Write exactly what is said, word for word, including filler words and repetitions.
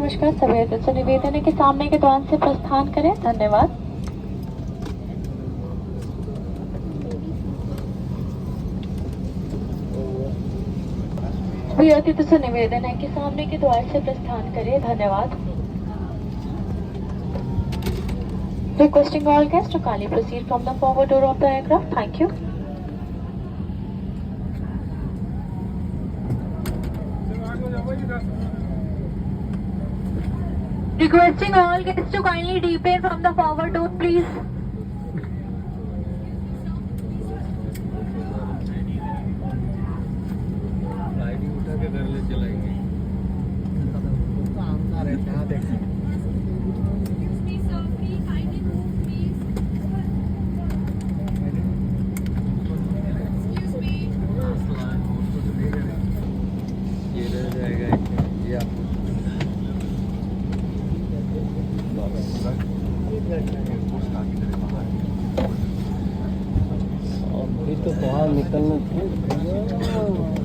नमस्कार, सभी अतिथि से निवेदन है कि सामने के द्वार से प्रस्थान करें। धन्यवाद। सभी अतिथि से निवेदन है कि सामने के द्वार से प्रस्थान करें। धन्यवाद। Requesting all guests to kindly proceed from the forward door of the aircraft. Thank you. Requesting all guests to kindly deepen from the forward door, please. गाड़ी उठा के घर ले चलाएंगे। Excuse me, sir, please kindly move, please. Excuse me. ये रह जाएगा, ये आपको अभी तो बाहर निकलना चाहिए।